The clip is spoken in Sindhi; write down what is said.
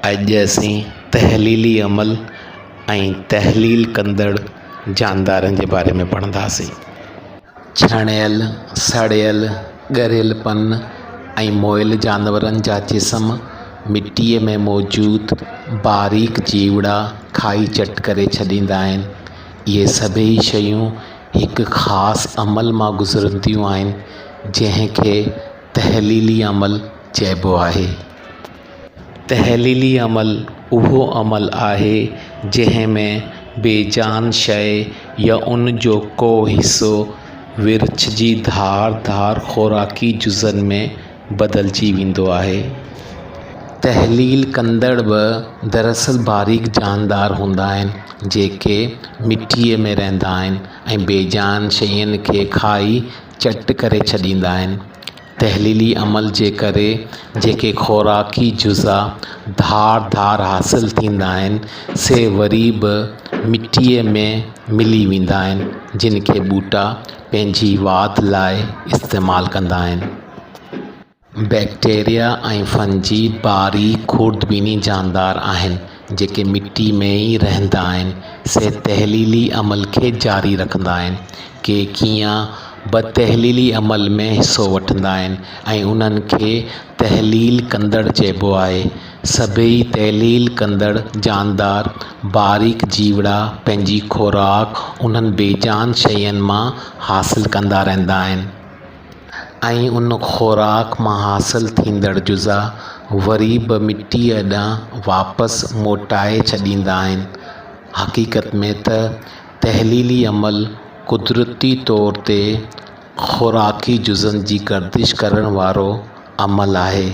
اڄ اسين تحليلي عمل ۽ تحليل ڪندڙ جاندارن جي باري ۾ پڙهنداسين. ڇڻيل، سڙيل، ڳريل پن ۽ مئل جانورن جا جسم مٽيء ۾ موجود باريڪ جيوڙا کائي چٽ ڪري ڇڏيندا آهن. اهي سڀئي شيون هڪ خاص عمل مان گذرنديون آهن، جنهن کي تحليلي عمل چئبو آهي. تحليلي عمل اهو عمل آهي جنهن ۾ بي جان شيء يا ان جو ڪو حصو ورڇجي ڌار ڌار خوراڪي جزن ۾ بدلجي ويندو آهي. تحليل ڪندڙ به دراصل باريڪ جاندار هوندا آهن جيڪي مٽيء ۾ رهندا آهن ۽ بي جان شين کي کائي چٽ ڪري ڇڏيندا آهن. تحليلي عمل جي ڪري جيڪي خوراڪي جزا ڌار ڌار حاصل ٿيندا آهن، سي وري به مٽيء ۾ ملي ويندا آهن، جن کي ٻوٽا پنهنجي واڌ لاء استعمال ڪندا آهن. بيڪٽيريا ۽ فنجي باريڪ خوردبيني جاندار آهن، جيڪي مٽي ۾ ئي رهندا آهن، سي تحليلي عمل کي جاري رکندا آهن. ڪي ڪيئان به تحليلي عمل ۾ حصو وٺندا آهن ۽ انهن کي تحليل ڪندڙ چئبو آهي. سڀئي تحليل ڪندڙ جاندار باريڪ جيوڙا پنهنجي خوراڪ انهن بيجان شين مان حاصل ڪندا رهندا آهن ۽ ان خوراڪ مان حاصل ٿيندڙ جزا وري به مٽيء ڏانهن واپس موٽائي ڇڏيندا آهن. حقيقت ۾ ته تحليلي عمل قدرتي طور تي خوراڪي جزن جي گردش ڪرڻ وارو عمل آهي.